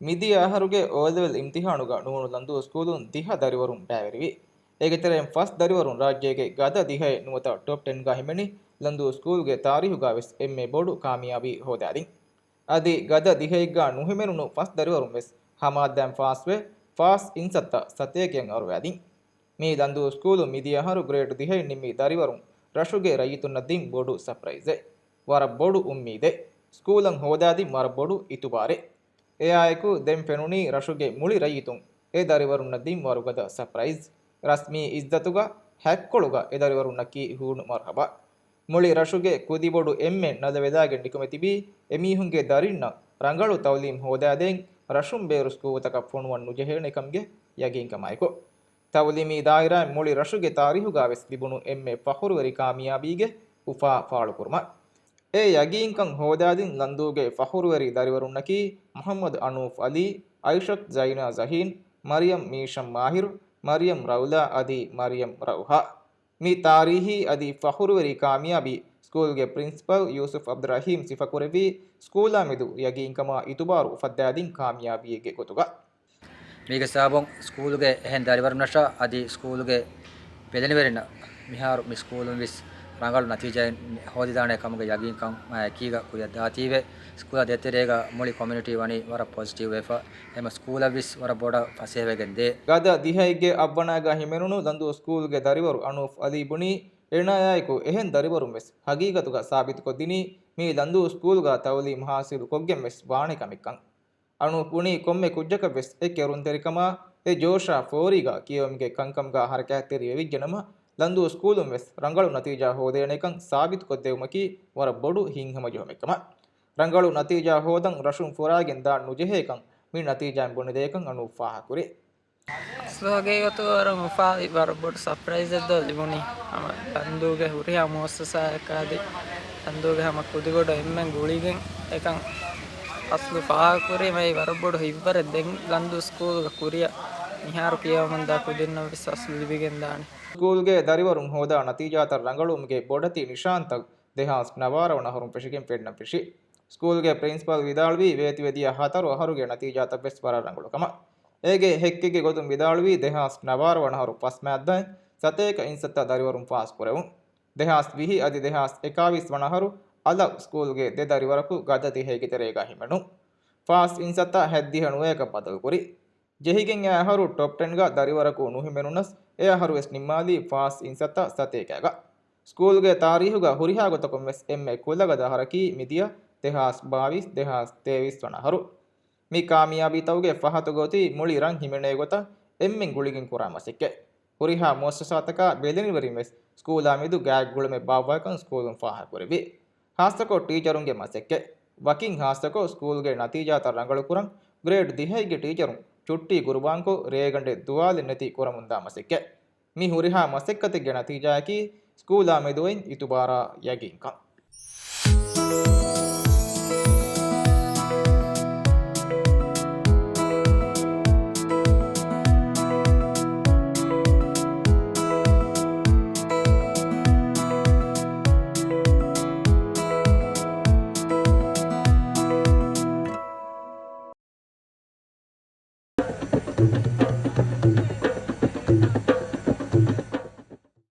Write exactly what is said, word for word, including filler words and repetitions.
މިދިޔަ އަހަރުގެ އޯލެވެލް އިމްތިހާނުގަ ނޫނު ލަންދޫ ސްކޫލުން ދިހަ ދަރިވަރުން ބައިވެރިވި. އޭގެ ތެރެއިން ފަސް ދަރިވަރުން ރާއްޖޭގެ ގަދަ ދިހައެއް ނުވަތަ ޓޮޕް ޓެންގަ ހިމެނި ލަންދޫ ސްކޫލްގެ ތާރީހުގަ ވެސް އެންމެ ބޮޑު ކާމިޔާބީ ހޯދާދިން. އަދި ގަދަ ދިހައެއްގަ ނުހިމެނުނު ފަސް ދަރިވަރުން ވެސް ހަމައަށްދާން ފާސްވެ، ފާސް އިންސައްތަ ސަތޭކައަށް އަރުވާދިން. މި ލަންދޫ ސްކޫލު މިދިޔަ އަހަރު ގްރޭޑް ދިހައެއް ނިންމި ދަރިވަރުން ރަށުގެ ރައްޔިތުންނަށް ދިން ބޮޑު ސަޕްރައިޒެއް. ވަރަށް ބޮޑު އުއްމީދެއް. ސްކޫލަށް ހޯދާދިން ވަރަށް ބޮޑު އިތުބާރެއް. އެއާއެކު ދެން ފެނުނީ ރަށުގެ މުޅި ރައްޔިތުން އެ ދަރިވަރުންނަށް ދިން ވަރުގަދަ ސަޕްރައިޒް. ރަސްމީ އިއްޒަތުގަ ހަތްކޮޅުގަ އެ ދަރިވަރުންނަކީ ހޫނު މަރުހަބާ. މުޅި ރަށުގެ ކުދިބޮޑު އެންމެން ނަލަ ވެލާގެން ނިކުމެ ތިބީ އެމީހުންގެ ދަރިންނަށް ރަނގަޅު ތައުލީމް ހޯދާދޭން ރަށުން ބޭރު ސްކޫލްތަކަށް ފޮނުވަން ނުޖެހޭނެ ކަމުގެ ޔަގީންކަމާއެކު. ތައުލީމީ ދާއިރާއިން މުޅި ރަށުގެ ތާރީހުގަ ވެސް ލިބުނު އެންމެ ފަޚުރުވެރި ކާމިޔާބީގެ އުފާ ފާޅުކުރުމަށް. އެ ޔަގީންކަން ހޯދާދިން ލަންދޫގެ ފަޚުރުވެރި ދަރިވަރުންނަކީ މުޙައްމަދު އަނޫފް އަލީ، އައިޝަތު ޒައިނާ ޒަހީން، މަރިޔަމް މީޝަން މާހިރު، މަރިޔަމް ރައުލާ އަދި މަރިޔަމް ރައުހާ. މި ތާރީހީ އަދި ފަޚުރުވެރި ކާމިޔާބީ ސްކޫލްގެ ޕްރިންސިޕަލް ޔޫސުފް އަބްދުއްރަޙީމް ސިފަކުރެއްވީ، ސްކޫލާ މެދު ޔަގީންކަމާ އިތުބާރު އުފައްދާދިން ކާމިޔާބީއެއްގެ ގޮތުގަ. މީގެ ސަބަބުން ސްކޫލުގެ އެހެން ދަރިވަރުންނަށާ އަދި ސްކޫލުގެ ބެލެނިވެރިންނަށް މިހާރު މި ސްކޫލުން ވެސް ރަނގަޅު ނަތީޖާއެއް ހޯދިދާނެ ކަމުގެ ޔަގީންކަން އެކީގަ ކުރިއަށް ދާތީވެ، ސްކޫލާ ދޭތެރޭގަ މުޅި ކޮމިއުނިޓީ ވަނީ ވަރަށް ޕޮޒިޓިވް ވެފަ، އެމަ ސްކޫލަށް ވެސް ވަރަށް ބޮޑަށް ފަސޭހަވެގެން ދޭ. ގަދަ ދިހައެއްގެ އަށްވަނާގަ ހިމެނުނު ލަންދޫ ސްކޫލްގެ ދަރިވަރު އަނޫފް އަލީ ބުނީ، އޭނާއާއެކު އެހެން ދަރިވަރުން ވެސް ހަގީގަތުގަ ސާބިތުކޮށްދިނީ، މީ ލަންދޫ ސްކޫލްގަ ތައުލީމް ހާސިލު ކޮށްގެން ވެސް ވާނެ ކަމެއްކަން. އަނޫފް ބުނީ ކޮންމެ ކުއްޖަކަށް ވެސް އެ ކެރުންތެރިކަމާ، އެ ޖޯޝާ ފޯރީގަ ކިޔަވަމުގެ ކަންކަމުގަ ހަރަކާތްތެރިވެވިއްޖެނަމަ، ލަންދޫ ސްކޫލުން ވެސް ރަނގަޅު ނަތީޖާ ހޯދޭނެކަން ސާބިތުކޮށްދެވުމަކީ ވަރަށް ބޮޑު ހިތްހަމަޖެހުމެއްކަމަށް. ރަނގަޅު ނަތީޖާ ހޯދަން ރަށުން ފުރާގެން ދާން ނުޖެހޭކަން މި ނަތީޖާއިން ބުނެދޭކަން އަނޫފް ފާހަގަކުރޭ. އަސްލު ހަގީގަތު ވަރަށް އުފާވި ވަރަށް ބޮޑު ސަޕްރައިޒެއް ދޯ ލިބުނީ. ހަމަ ލަންދޫގެ ހުރިހާ މުއައްސަސާއަކާ އަދި ލަންދޫގެ ހަމަ ކުދިބޮޑު އެންމެން ގުޅިގެން އެކަން އަސްލު ފާހަގަކުރީމައި ވަރަށް ބޮޑު ހިތްވަރެއް ދެން ލަންދޫ ސްކޫލްގަ ކުރިއަށް މިހާރު ކިޔަވަމުންދާ ކުދިންނަށް ވެސް އަސްލު ލިބިގެންދާނެ. ސްކޫލްގެ ދަރިވަރުން ހޯދާ ނަތީޖާތައް ރަނގަޅުވުމުގެ ބޮޑެތި ނިޝާންތައް ދެހާސް ނަވާރަ ވަނަ އަހަރުން ފެށިގެން ފެންނަން ފެށި. ސްކޫލްގެ ޕްރިންސިޕަލް ވިދާޅުވީ، ވޭތުވެދިޔަ ހަތަރު އަހަރުގެ ނަތީޖާތައް ވެސް ވަރަށް ރަނގަޅު ކަމަށް. އޭގެ ހެއްކެއްގެ ގޮތުން ވިދާޅުވީ، ދެހާސް ނަވާރަ ވަނަ އަހަރު ފަސް މާއްދާއިން ސަތޭކަ އިންސައްތަ ދަރިވަރުން ފާސް ކުރެވުން. ދެހާސް ވިހި އަދި ދެހާސް އެކާވީސް ވަނަ އަހަރު އަލަށް ސްކޫލްގެ ދެ ދަރިވަރަކު ގަދަ ދިހައިގެ ތެރޭގަ ހިމެނުން. ފާސް އިންސައްތަ ހަތްދިހަ ނުވައަކަށް ބަދަލުކުރި. ޖެހިގެން އައި އަހަރު ޓޮޕް ޓެންގަ ދަރިވަރަކު ނުހިމެނުނަސް، އެ އަހަރު ވެސް ނިންމާލީ ފާސް އިންސައްތަ ސަތޭކައިގަ. ސްކޫލްގެ ތާރީހުގަ ހުރިހާ ގޮތަކުން ވެސް އެންމެ ކުލަގަދަ އަހަރަކީ މިދިޔަ ދެހާސް ބާވީސް، ދެހާސް ތޭވީސް ވަނަ އަހަރު. މި ކާމިޔާބީތަކުގެ ފަހަތުގަ އޮތީ މުޅި ރަށް ހިމެނޭ ގޮތަށް އެންމެން ގުޅިގެން ކުރާ މަސައްކަތް. ހުރިހާ މުއައްސަސާތަކާ ބެލެނިވެރިން ވެސް ސްކޫލާ މެދު ގާތްގުޅުމެއް ބާއްވާކަން ސްކޫލުން ފާހަގަކުރެއްވި. ހާއްސަކޮށް ޓީޗަރުންގެ މަސައްކަތް. ވަކިން ހާއްސަކޮށް ސްކޫލްގެ ނަތީޖާތައް ރަނގަޅުކުރަން ގްރޭޑް ދިހައިގެ ޓީޗަރުން ޗުއްޓީ ގުރުބާންކޮށް ރޭގަނޑެއް ދުވާލެއް ނެތި ކުރަމުންދާ މަސައްކަތް. މި ހުރިހާ މަސައްކަތެއްގެ ނަތީޖާއަކީ ސްކޫލާ މެދު އޮތް އިތުބާރާ ޔަގީންކަން.